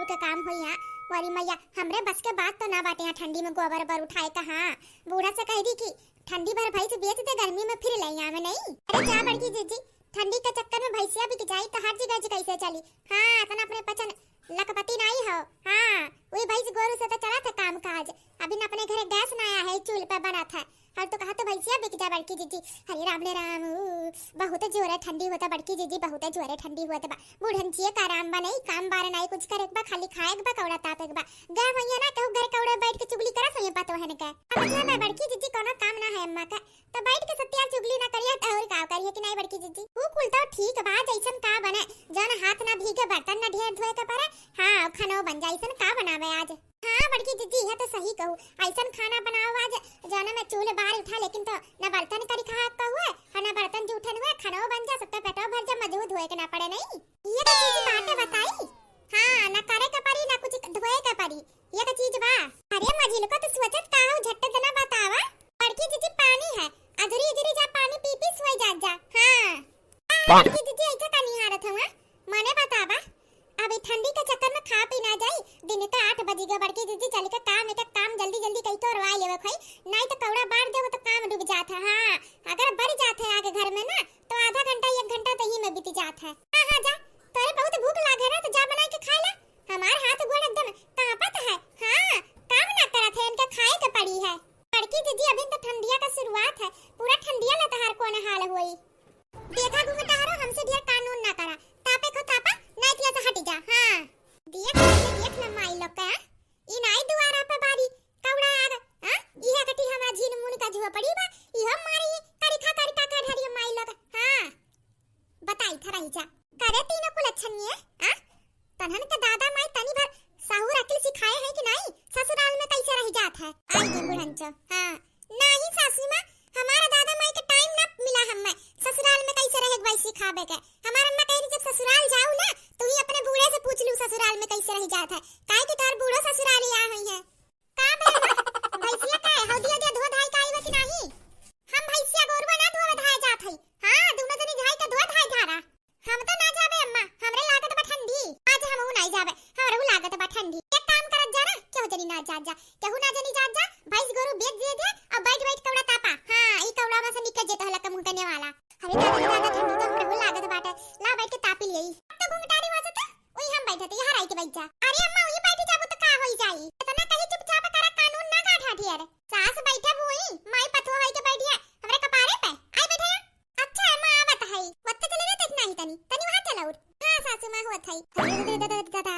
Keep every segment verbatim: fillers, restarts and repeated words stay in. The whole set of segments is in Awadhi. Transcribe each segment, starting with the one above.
के काम होई। हाँ, वरी मैया, हमरे बस के बात तो ना बाटे यहाँ ठंडी में गोबर ओबर उठाए का। हाँ, बूढ़ा से कह दी कि ठंडी भर भैंस बेच दे, गर्मी में फिर ले आवे नहीं। अरे जा बड़की जीजी, ठंडी के चक्कर में भैंसिया बिक जाई तो हर जगह कैसे चली? हाँ, इतना अपने पचन लखपति नाई हो। हाँ, वही भैंस गोरू से तो चला था काम काज। अभी न अपने घरे गैस ना आया है, चूल्ह पे बना था। और तो कहा तो भैंसिया बिक जा बड़की जीजी। हरे राम ने राम, ऊ, बहुत जोरे ठंडी होता बड़की जीजी, बहुत जोरे ठंडी होता बा। बूढ़न चिए का राम बा, नहीं काम बार नाई कुछ करे के बा, खाली खाए के बा, कौड़ा तापे के बा। गा भैया ना कहू घर कौड़े बैठ के चुगली करा सही पतो है न का। अब जो है बड़की जीजी कोनो काम ना है अम्मा का, तो बैठ के सत्यार चुगली ना करिए तो और का करिए कि नहीं बड़की जीजी? ऊ कुल तो ठीक बा, जैसन का बने, जौन हाथ ना भीगे बर्तन ना ढेर धोए के पड़े। हाँ, खानो बन जाए, ऐसन का बनावे आज? हाँ बड़की जीजी, यह तो सही कहू, ऐसन खाना बनाओ आज, जौन में चूल्ह बार उठा, लेकिन तो ना बर्तन करी खा का हुए, और ना बर्तन जूठन हुए, खानो बन जा, सबका पेटो भर जा, मजहू धोए के ना पड़े नहीं। ये तो चीज बाटे बताई, हाँ, ना करे के पड़ी, ना कुछ धोए के पड़ी, ये तो चीज बा। अरे मझिलको, तो सोचत का हो, झट्ट से ना बतावा। बड़की जीजी पानी है, अधूरी अधूरी जा पानी पी पी सोई जात जा। हाँ। बड़की जीजी ऐसे का निहारत हवा? मने बतावा, अब ई ठंडी के चक्कर में खा पी ना जाई। दिन के आठ बजी गए, बड़की जीजी चल के काम, एक एक काम जल्दी जल्दी कई के ओरवा लेवे खोई, नहीं तो कौड़ा बार देबो तो काम डूब जात है। हाँ, अगर बढ़ जात है आगे घर में ना, तो आधा घंटा एक घंटा तो ही में बीत जात है। हाँ हाँ जा, तोरे बहुत भूख लागे ना, तो जा बनाई के खा ला। हमार हाथ गोड़ एकदम कांपत है। हाँ, काम ना करत है, इनके खाए के पड़ी है। बड़की जीजी, अभी तो ठंडिया का शुरुआत है, पूरा ठंडिया ला तहार कौन हाल होई। देखा घुंघटारो, हमसे ढेर कानून ना करा, तापे को तापा, नहीं तिया से हट जा। हाँ, देख ले, देख ले माई लोग का, ई नाई दुआरा पे बारी, कौड़ा आग, हाँ? इहे कटी हमरा झीन मुन का झोपड़ी बा, इहो मारी करिखा करिखा का ढरिया माई लोग, हाँ। बताई था रही जा। करे तीनों कुलच्छनिये, आ? तन्हन के दादा माई तनी भर साहूर अकिल सिखाए हैं कि नहीं? ससुराल में कैसे रह जात है? आई गे बुढ़ंचो। हाँ। नहीं सासू माँ, हमारा दादा माई के टाइम ना मिला हमें। ससुराल में कैसे रहे के भाई सिखावे के। हमार अम्मा कह रही, "जब ससुराल जाऊ ना, तू ही अपने बूढ़े से पूछ लू ससुराल में कैसे रह जात है। काहे कि तोर बूढ़ो ससुराल ही आ हुई है।" का बे अम्मा? भैंसिया का है? हौदी हौदी धो धाई का आई बा कि नाही? हम भैंसिया गोरुआ ना धोवे धाए जात हई। हाँ, दोनों जनी जाई के धो धाई धारा। हम तो ना जाबे अम्मा, हमरे लागत बा ठंडी। आज हमहू नाई जाबे, हमरहू लागत बा ठंडी। एक काम करत जा ना, केहू जनी ना जात जा, केहू ना जनी जात जा, भैंस गोरू बेच दिए दे और बैठ बैठ कौड़ा तापा। हाँ, ई कौड़ा में से निकल जेत हला कम करने वाला। अरे दादा रे दादा, ठंडी तो हमरहू लागत बाटे, ला बैठ के तापी लेई। अब तो घुंघटारी वाजत, वही हम बैठे थे, यहाँ आई के बैठ जा। अरे अम्मा, वही बैठ जाबू तो का होई जाई? इतना कही चुपचाप करा, कानून ना काढ़ा ढेर। सास बैठे बुई, माई पतोह होई के बैठी है, हमरे कपारे पे। आई बैठे। अच्छा है, माँ आवत है, वत्ते चले गए, नहीं तनी, तनी वहाँ चला उठ। हाँ सासू माँ होत है। अरे दादा, दादा, दादा,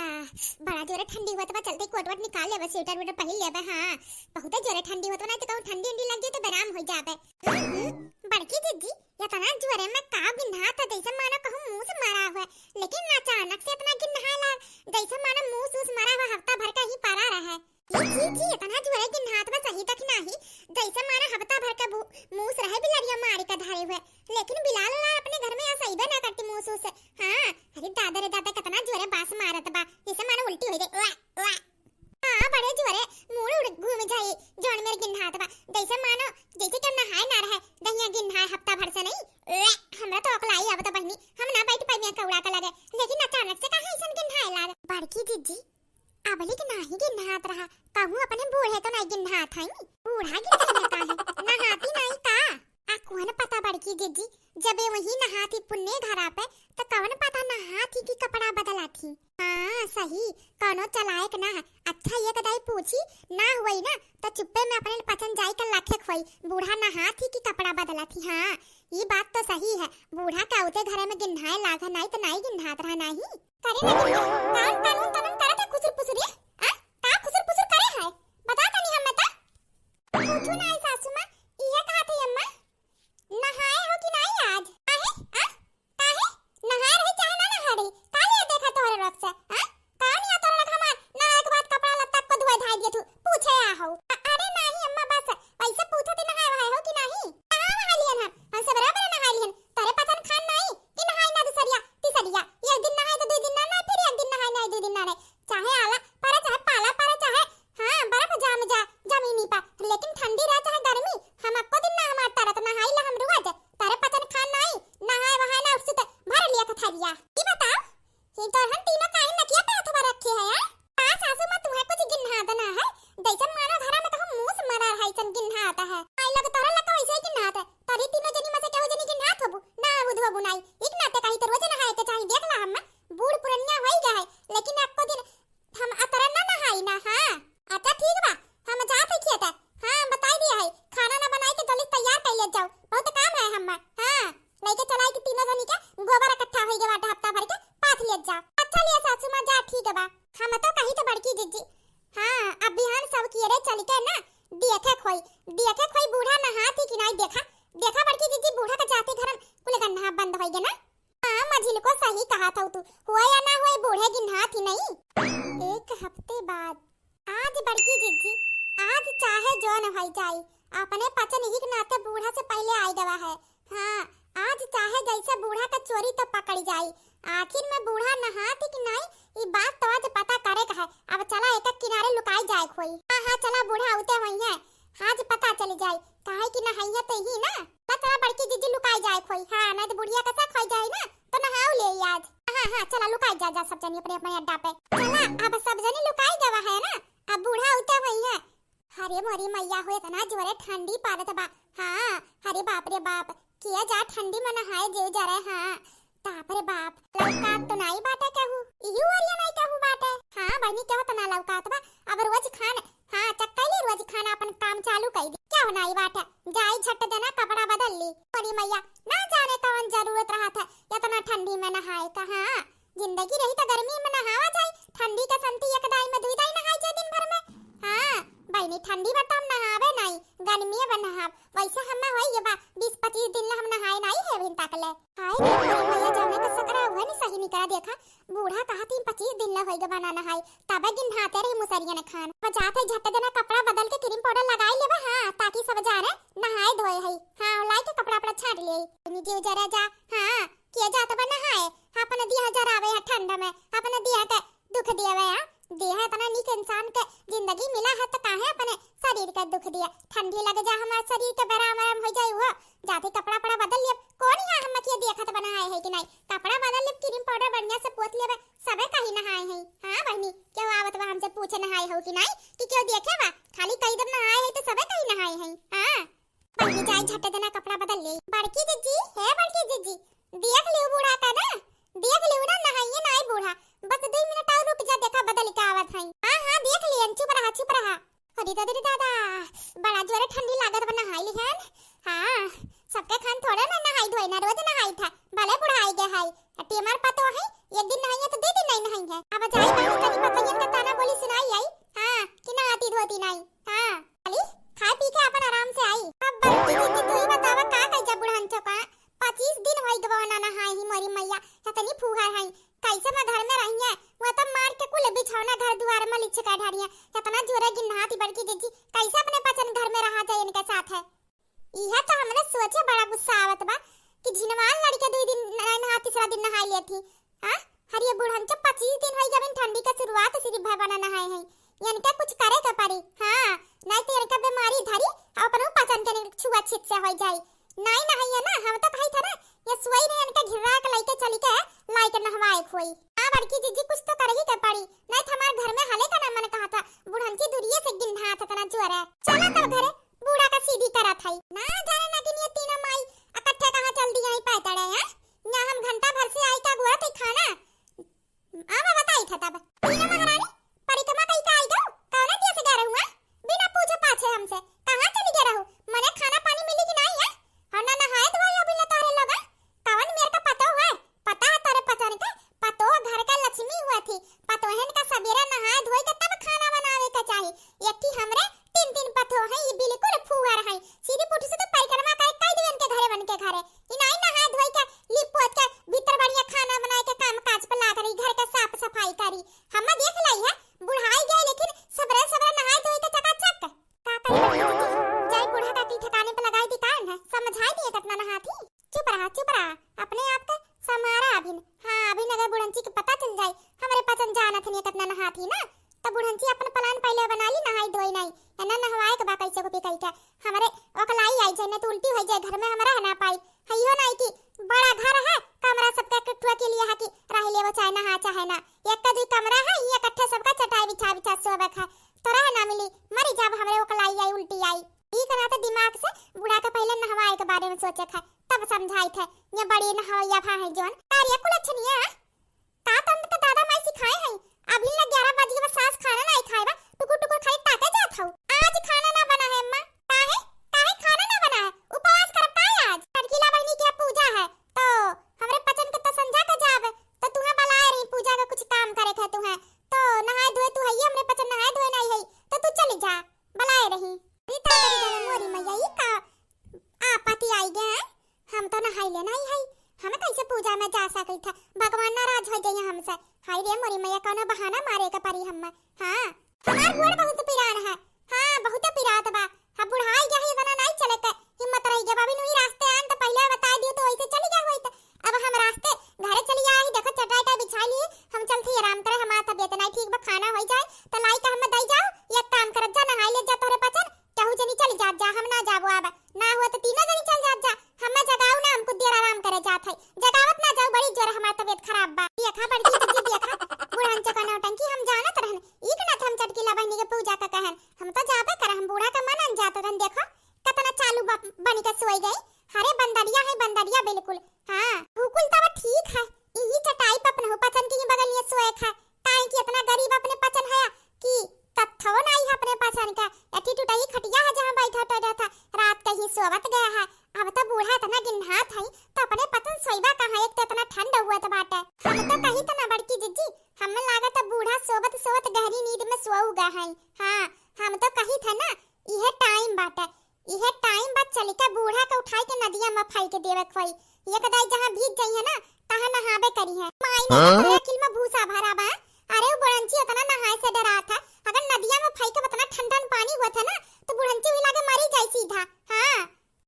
बड़ा जोरे ठंडी होत बा, चलते कोट वोट निकाल लेबे, स्वेटर वेटर पहिन लेबे। हाँ, बहुत जोरे ठंडी होत बा, नहीं तो कहूँ ठंडी उंडी लग जाए तो बेराम हो जाबे। हम्म, बड़की जीजी, इतना जोरे में का गिन्हात है, जैसे मानो कहूँ मूस मारा हुआ है, लेकिन अचानक से इतना गिन्हाए लाग, जैसे मानो मूस ऊस मारा हुआ, हफ्ता भर का ही परा रहा है। ये जी, जी, इतना जोरे गिन्हात बा सही तक नाही, जैसे मानो हफ्ता भर का भू-, मूस रहे बिलरिया मारी का धरे हुए, लेकिन बिलाल लाल अपने घर में ऐसा ही बना करती मूस उस। हाँ, अरे दादा रे दादा, कितना जोरे बास मारत बा, जैसे मानो उल्टी हो जाए। उआ, उआ। हाँ, बड़े जोरे मूड़ उड़ घूम जाई, जौन मेरे गिन्हात बा, जैसे मानो, जैसे कि हम नहाए ना रहे, दहिया गिन्हाए हफ्ता भर से नहीं। उआ, हमरा तो अकलाई अब तो बहनी, हम ना बैठ पाई कौड़ा का लगे, लेकिन अचानक से कहाँ ऐसन गिन्हाए लाग। बड़की जीजी, अबलिक नाही गिन्हात रहा, कहूँ अपने बूढ़े तो नहीं गिन्हात हई, बूढ़ा गिन्हात का है, नहाती नहीं का? आ कौन पता बड़की जीजी, जब ये वही नहाती पुन्ने घरा पे, तो कौन पता नहाती कि कपड़ा बदलाती। हाँ सही, कौनो चलायक ना है। अच्छा ये कदाई पूछी ना हुई ना, तो चुप्पे में अपने पचन जाई का लाखे खोई, बूढ़ा नहाती कि कपड़ा बदलाती। हाँ, ये बात तो सही है, बूढ़ा का उते घरे में गिन्हाए लाग है, नहीं तो नहीं गिन्हात रहा नहीं। करे ना गिन्हाए, काम कानून तनन करत है खुसुर पुसुर ये? आ? का खुसुर पुसुर करे है? बता तनी हमें तो। कुछु ना आई सासू माँ, इहे कहा थी अम्मा। नहाए हो कि नहीं आज? काहे? आ? काहे? नहाए रही चाहे ना नहाए रही? का लिया देखा तोहरे रख से? आ? का लिया तोहरे रख हमार नहाए के बाद कपड़ा लत्ता को धोए धाए दिए तू? पूछे आ हो। अ-, अरे नहीं अम्मा बस, वैसे पूछे थी नहाए वहाए हो कि नहीं? कहाँ नहाए लिहन हम? हम सबेरे बरे नहाए लिहन। तोहरे पसंद खान नहीं कि नहाए ना दूसरिया, तीसरिया। एक दिन नहाए तो दो दिन ना, ना फिर एक दिन नहाए ना दो दिन ना रहे। चाहे आला, पर लेकिन एको दिन हम अतरा ना नहाई ना। हाँ, अच्छा ठीक बा, हम जात है खेत। हाँ, हम बताई दिया है, खाना ना बनाई के जल्दी तैयार कर ले जाओ, बहुत काम है हम्मा। हाँ, लेके चलाई कि तीनों जनी के गोबर इकट्ठा होई गवा हफ्ता भर के, पाथ ले जाओ। अच्छा लिया सासू माँ, जा ठीक बा। हम तो कही तो बड़की जिज्जी, हाँ, अब बिहान सब कियरे चल के ना देखे खोई, देखे खोई बूढ़ा नहात ही कि नाई। देखा, देखा बड़की जिज्जी, बूढ़ा के जाते घर में कुल गन्ना बंद होई गे ना। हाँ, मझिलको सही कहा था तू, हुआ या ना हुआ, बूढ़े गिन्हात ही नहीं। एक हफ्ते बाद। आज बड़की जिज्जी, आज चाहे जौन होई जाई, अपने पचन ही के नाते बूढ़ा से पहले आई गवा है। हाँ, आज चाहे जैसे बूढ़ा का चोरी तो पकड़ जाई। आखिर में बूढ़ा नहात ही कि नहीं, ई बात तो आज पता करे का है। अब चला एक किनारे लुकाई जाए खोई। हाँ, हाँ, चला, बूढ़ा उते होई है, आज पता चल जाई, काहे कि नहाई है तो ही ना। चला, चला, बड़की जिज्जी लुकाई जाए खोई। हाँ, नहीं तो बुढ़िया का शक होई जाए ना, तो नहाऊ ले आज। हाँ, हाँ, चला, लुकाई जा, जा, सब जनी अपने, अपने अड्डा पे। चला, अब सब जनी लुकाई गवा है ना, अब बूढ़ा उते होई है। अरे मोरी मैया हो, इतना जोरे ठंडी पड़त बा। हाँ, अरे बाप रे बाप, किया जा ठंडी में नहाए जे जरे। हाँ, बाप रे बाप, लौकात तो नाई बाटे केहू, इही ओरिया नाई केहू बाटे। हाँ बहिनी, केहू तो ना लौकात बा। अब रोज खान, हाँ, चक्कैली रोज खाना अपन काम चालू कर दी, केहू नाई बाटे। जाई झट देना कपड़ा बदल ली। अरे मैया, ना जाने कवन जरूरत रहत है इतना ठंडी में नहाए का। हाँ, जिंदगी रही तो गर्मी में नहावा जाई, ठंडी के संती एक दाई में दुई दाई नहाई जाए दिन भर में। हाँ बहिनी, ठंडी में तो हम नहावे नाई, गर्मी में नहाब। वैसे हम्मा होई ये बा, बीस पच्चीस दिन ले हम नहाए नाई है अभिन तक ले। हाय रे, हाय भैया, जौने का सकरा हुआ नहीं सही निकला। देखा, बूढ़ा कहा तीन पच्चीस दिन ले होई गवा ना नहाई, तबे गिन्हाते रही मुसरियन खान। अब जात है झट देना कपड़ा बदल के क्रीम पाउडर लगाई लेबा, हाँ, ताकि सब जाने नहाए धोए है। हाँ, लाई के कपड़ा अपना छाट ले। नी जीव जरा जा, हाँ, किया जात बा नहाए, अपने दिया जरावे है ठंड में, अपने दिया के दुख दिया वे, हाँ? देह इतना नीक इंसान के जिंदगी मिला है तो काहे अपने शरीर के दुख दिया? ठंडी लग जा हमारे शरीर के, बेराम आराम हो जाए, वो जाते कपड़ा पड़ा बदल लिया। कौन यहाँ हम के देखत बा नहाए है कि नहीं? कपड़ा बदल लिया, क्रीम पाउडर बढ़िया से पोत लेबे, सबे कही नहाए है। हाँ बहिनी, केहू आवत बा हमसे पूछे नहाए हो कि नहीं, कि केहू देखे बा? खाली कही दम नहाए है तो सबे कही नहाए है। हाँ। पहले जाई झट देना कपड़ा बदल ले। बड़की जिज्जी, हे बड़की जिज्जी, देख लियो बूढ़ा का ना, देख लियो ना, नहाइए ना आई बूढ़ा, बस दो मिनट और रुक जा, देखा बदल के आवत है। हाँ, हाँ, देख लियन, चुप रहा, चुप रहा। अरे दादा रे दादा, बड़ा जोरे ठंडी लागत बा, नहाई लिहन। हाँ, सबके खान थोड़े ना नहाई धोए ना, रोज नहाई था, भले बुढ़ाई गए है। अटी हमार पतो है, एक दिन नहाई है तो दो दिन नहीं नहाई है। अब जाई बहू तनी पतोहियन के ताना बोली सुनाई आई, हाँ, कि नहाती धोती नहीं, हाँ। खाली खाए पी के अपन आराम से आई। अब बड़की जिज्जी तू ही बतावा का कइजा बुढ़न चोका, पच्चीस दिन होई गवा ना नहाए ही मोरी मैया, इतनी फूहर है, कैसे मैं घर में रही है, वो तो मार के कुल बिछौना घर दुआर में लिच का ढारी है, इतना जोरे गिन्हाती बड़की जिज्जी, कैसे अपने पचन घर में रहा जाए इनके साथ है। इहे तो हमरे सोचे बड़ा गुस्सा आवत बा कि झिनवान लड़के दुई दिन ना नहा, तीसरा दिन नहाई लेत ही। हाँ? अरे ये बुढ़न के पच्चीस दिन होई गबिन ठंडी के शुरुआत सिर्फ भय बना नहाए हैं। इनके कुछ करे के पड़ी। हाँ, नहीं तो इनका बीमारी धरी और अपनों पचन के छुआछूत से होई जाई। नहीं नहाइए ना, हम तो कही था ना, ये सोई नहीं इनके घिर्रा के लइके चली के लाई के नहवाए खोई। हाँ बड़की जिज्जी, कुछ तो करही के पड़ी, नहीं तो हमार घर में हले का ना मन कहा था, बुढ़न की दूरिये से गिन्हात इतना जोर है। चला तब घरे, बूढ़ा का सीधी करत हई। ना जाने ना कि ये तीनों माई इकट्ठे कहाँ चल दिया ही पैतड़े हैं। यहाँ हम घंटा भर से आई का गोरत ही खाना। आवा बताई था तब। तीनों महारानी परिक्रमा कई का आई गऊ? कौन दिया से गए रहुआ? बिना पूछे पाछे हमसे। कहाँ चली गए रहू? मने खाना पानी मिली कि नहीं है? और ना नहाए धोए अभी ले तोहरे लोग, हैं? कौन मेरे का पतो है? पता है तोरे पचन के? पतो घर का लक्ष्मी हुआ थी। पतोहन का सबेरे नहाए धोए के तब खाना बनावे के चाही। एक ही हमरे तीन तीन पतो हैं, ये बिल्कुल फूहर हैं। सीधी पुट से तो परिक्रमा करे कई दिन के घरे बन के घरे। ई नाई नहाए धोए के, लीप पोत के, भीतर बढ़िया खाना बनाए के काम काज पे लाग रही, घर के साफ सफाई करी। हम देख लाई है, बुढ़ाई गए लेकिन सबरे सबरे नहाए धोए के चकाचक। का करी बड़की दीदी? जाई बूढ़ा का की ठिकाने पे लगाई दी कान है, समझाई दिए कितना नहाती। चुप रहा, चुप रहा, अपने आप के संभारा अभिन। हाँ, अभिन अगर बुढ़ंची के पता चल जाए, हमरे पचन जानत हनी कितना नहाती ना, तो बुढ़ंची अपन plan पहले बना ली, नहाई धोई नहीं, है ना, नहवाए के बा कैसे को पिकाई के, हमरे ओकलाई आई जाए, नहीं तो उल्टी हो जाए, घर में हम रह ना पाई। है यो नहीं कि बड़ा घर है, कमरा सबके इकट्ठा के लिए है कि रह लेवो चाहे नहा चाहे ना, एक का दुई कमरा है, ये इकट्ठे सबका चटाई बिछा बिछा सोवे है, तो रह ना मिली, मरी जाब हमरे ओकलाई आई, उल्टी आई। ई करा तो दिमाग से बूढ़ा के पहले नहवाए के बारे में सोचे है, तब समझाई है। ये बड़ी नहवैया भा है जोन। अरे कुल अच्छे नहीं है, का तंत्र के दादा माई सिखाए हैं, हाय रे मोरी मैया, कौनो बहाना मारे के परी हम्मे। हाँ, हमार गोड़ बहुत पिरान है। हाँ, बहुते पिरात बा। अब बुढ़ाई गया है, इतना नहीं चले के हिम्मत रही गया। अभी नुही रास्ते आन तो पहले बता दियो तो वैसे चली गया होई तो। अब हम रास्ते घरे चली आई, देखो चटाई टाई बिछा ली, हम चलते आराम करे, हमार तबियत नहीं ठीक बा, खाना हो जाए तो लाई के हमें दई जाओ। एक काम करत जा, नहाई ले जा तोहरे पचन, केहू जनी चली जात जा, हम ना जाबो आब, ना हुआ तो तीनों जनी चल जात जा। हमें जगाऊ ना, हम कुछ देर आराम करे जात है। जगावत ना जाऊ, बड़ी जोर हमार तबियत खराब बा। देखा बड़की दीदी, देखा बुढ़न चोका नौटंकी हम जानत रहन। ई के नाते हम चटकीला बहनी के पूजा का कहन, हम तो जाबे कर, हम बूढ़ा का मन अन जात रहन। देखो कतना चालू ब-, बनी के सोई गई। हरे बंदरिया है, बंदरिया बिल्कुल। हाँ, हुकुल तब ठीक है, इही चटाई पे अपने पचन की बगलिए सोए खा, काहे कि इतना गरीब अपने पचन है कि तत्थो नाई है अपने पचन का। एठी टुटही खटिया है जहाँ बैठा टोरा था, रात कहीं सोवत गया है। अब तो बूढ़ा इतना गिन्हात है, तो अपने पचन सोइबा कहाँ, एक तो इतना ठंड हुआ तो बाटे। हम तो कही तो ना बड़की जिज्जी, हमें लागत है बूढ़ा सोवत सोवत गहरी नींद में सोऊ गया है। हाँ, हम तो कही थे ना, इहे टाइम बाटे, इहे टाइम बा, चली के बूढ़ा के उठाई के नदिया में फेंक देवे के होई। एक दाई जहाँ भीज जाई है ना, तहाँ नहाबे करी है। माई ने हाँ? तो अखिल में भूसा भरा बा। अरे वो बुढ़ंची उतना नहाए से डरात है, अगर नदिया में फेंके उतना ठंडा पानी हुआ था ना, तो बुढ़ंची भी लागे मरी जाई सीधा। हाँ,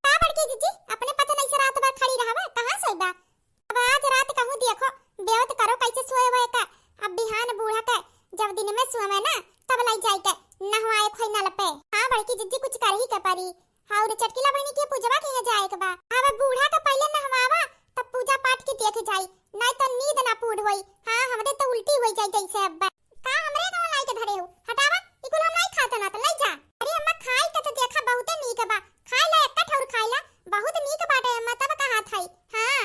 का बड़की जीजी, अपने पता नहीं से रात भर खड़ी रहबे, कहाँ सोइबा? अब आज रात कहूँ देखो, बेवत करो कैसे सोए हुए का। अब बिहान बूढ़ा के जब दिन में सोवे ना, तब लई जाए के नहवाए खोई नल पे। हाँ बड़की जिज्जी, कुछ करही के परी। हाँ, और चटकीला बहनी के पूजवा के यहाँ जाए के बा। अब बूढ़ा के पहले नहवावा, तब पूजा पाठ के देख जाई, नहीं तो नींद ना पूर्ण होई। हाँ, हमरे तो उल्टी होई जाई जैसे अब। का हमरे गाँव लाई के धरे हो? हटावा, ई कुल हम नहीं खाते ना तो लई जा। अरे अम्मा, खाई के तो देखा बहुते नीक बा, खाई ला, एक ठौर खाई ला, बहुत नीक बाटे अम्मा, तब कहा थाई। हाँ,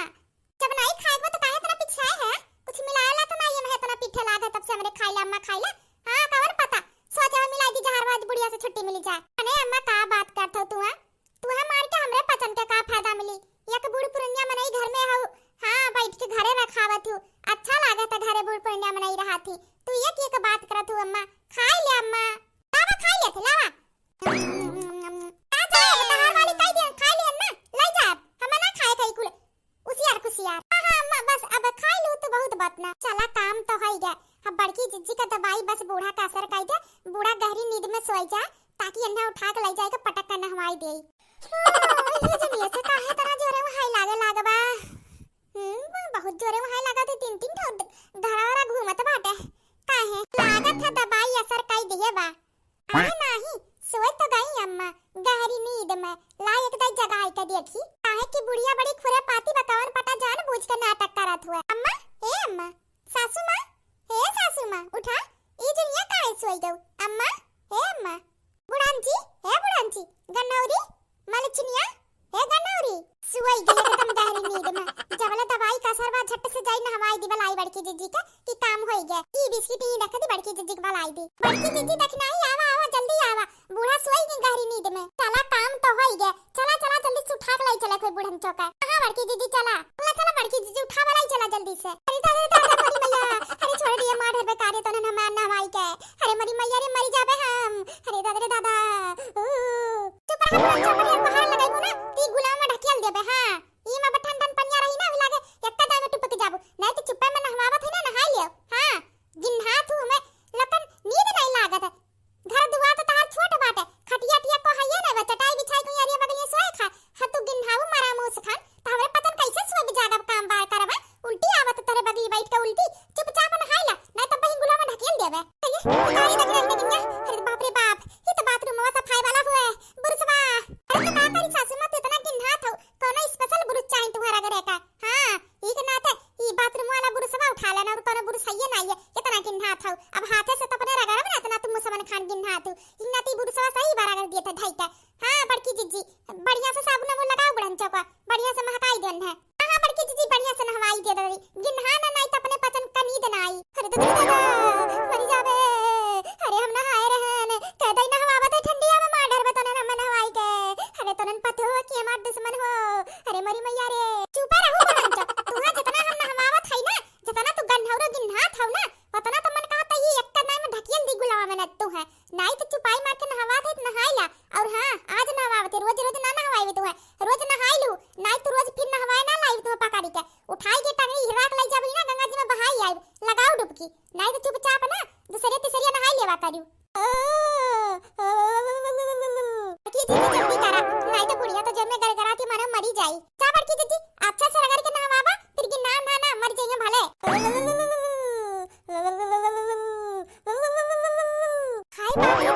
जब नाई खाए के बा, तो काहे इतना पिछाए है? कुछ मिलाए ला तो नाई, एमे इतना पीठे लागे, तब से हमरे खाई ला, अम्मा खाई ला। हाँ, कवन पता, सोचे हो मिलाई दी जहर, आज बुढ़िया से छुट्टी मिली जाए। अरे अम्मा, का बात करत हो तू, हाँ? तू है मार के हमरे पचन के का फायदा मिली? एक बूढ़ पुरनिया मनई घर में हो, हाँ, बैठ के घरे रखावत हूँ, अच्छा लागत है घरे बूढ़ पुरनिया मनई रहा थी। तू एक एक बात करत हूँ अम्मा, खाई ले अम्मा। लावा, खाई ले थे, लावा। आ जाए, तहार वाली कह दिया, खाई ले अम्मा, ले जा, हम ना खाए कई कुल। उसियार कुसियार। हाँ, हाँ, अम्मा, बस अब खाई लू तो बहुत बात ना। चला, काम तो होई गया। अब बड़की जिज्जी का दवाई बस बूढ़ा का असर कर दे, बूढ़ा गहरी नींद में सोई जा, ताकि अन्ना उठा के ले जाए के पटक कर नहवाई दे। ओ, ये जब ऐसे काहे तरह जोरे वहाई लागे लाग बा? हम्म, बहुत जोरे वहाई लागा थे, तीन तीन ठो द-, घरा वरा घूमत बाटे। काहे? लागत है दवाई असर कर दिए बा। अरे नाही, सोए तो गई अम्मा, गहरी नींद में। ला एक दाई जगाई के देखी, काहे कि बुढ़िया बड़ी खुरापाती बा, कवन पता जान बूझ के नाटक करत हुए। अम्मा, ए अम्मा, सासू माँ, हे सासू माँ, उठा, ई दुनिया काहे सोई गऊ? अम्मा, ए अम्मा, बुढ़ान जी, हे बुढ़ान जी, गन्नौरी, मलचनिया, हे गनौरी, सुअई गई एकदम गहरी नींद में। जबले दवाई का असर बा, झट से जाई नहवाई दी बलाई बड़की जिज्जी के कि काम होई गए। ई बिस्किट ई रख दी बड़की जिज्जी के बलाई दी। बड़की जिज्जी दखिनाही, आवा, आवा, जल्दी आवा। बूढ़ा सुअई गई गहरी नींद में। चला काम तो होई गए। चला, चला, जल्दी से उठा के लाई चला कोई बूढ़न चौका। हाँ, बड़की जिज्जी चला। चला, चला, बड़की जिज्जी उठा के लाई चला जल्दी से। अरे दादा, दादा, मोरी मैया। अरे छोड़ दिए, मार ढेर बेकार है, तोने हमार नहवाई के। अरे मोरी मैया रे, मरी जाबे हम। अरे दादा रे दादा। ऊ। चुप रहा, चुप रहा, बाहर लगाई ना, ती गुलाम में ढकेल देबे, हाँ। ई में ठंड ठंड पनिया रही ना, लागे एक्का दाई में टुपक जाबू। नहीं तो चुप्पे में नहवावत है ना, नहाई लियो। हाँ, गिन्हात हूँ हमें, लेकिन नींद नहीं लागत है। घर दुआर तो तहार छोट बाटे, खटिया टिया को हइये नहीं बा, चटाई बिछाई को यारिया बगलिए सोए खा। हाँ, तू गिन्हाऊ मरा मुँह से खान, तो हमरे पतन कैसे सोए जागब काम बार करबा? उल्टी आवत तोरे बगली बैठ के उल्टी, चुपचाप नहाई ला, नहीं तो बहिन गुलाम में ढकेल देबे। अरे, भिखारी देख रही ना दुनिया, अरे बाप रे बाप, ये तो बाथरूम में सफाई वाला हुआ है, बुरुसवा। अरे तो का करी सासू माँ, तू इतना गिन्हात हो, कौनो स्पेशल बुरुस चाही तुम्हारा घरे का? हाँ, ई के नाते ई बाथरूम वाला बुरुसवा उठा लेना, और कौनो बुरुस हइये ना ये, इतना गिन्हात हो। अब हाथे से तो अपने रगड़ब ना, इतना तुम मुसमन खान गिन्हात हो। ई नाती बुरुसवा सही बार रगड़ दिए थे ढाई का। हाँ, बड़की जिज्जी, बढ़िया से साबुन उबुन लगाओ बुढ़न चौका, बढ़िया से महकाई देन है। हाँ, हाँ, बड़की जिज्जी, बढ़िया से नहवाई दे दे। गिन्हा ना, नाई तो अपने पचन का नींद ना आई। अरे तो दादा, मरी जाबे। अरे हम नहाए रहन, कह दई नहवावत है ठंडिया में, मार डरबे तोनन हम नहवाई के। अरे तोनन पतो हो कि हमार दुश्मन हो। अरे मरी मैया रे। चुपे रहू बुढ़न चौक। तुहा जितना हम नहवावत है ना, जितना तू गन्हौरो गिन्हात हौ ना, उतना तो मन कहत है ये एक कनाई में ढकियल दी गुलावा में न तू है। नाई तो चुपाई मार के नहवात है तो नहाई ला। और हाँ, आज नहवावत है, रोज रोज ना नहवाई तू है। रोज नहाई लू, नाई तो रोज फिर नहवाए ना लाई तू पकड़ी के। उठाई के टंगरी हिरा के लाई जाबी ना, गंगा जी में बहाई आई, लगाओ डुबकी। नाहीं तो चुपचाप ना दूसरे तीसरे नहाई लेवा करियो। बड़की जीजी जल्दी करा, नाहीं तो बुढ़िया तो जब में गड़गड़ा के मारे मरी जाई। जा बड़की जीजी, अच्छा से रगड़ के नहवावा, फिर गिन ना ना ना मर जाइए भले। हाय बाप रे,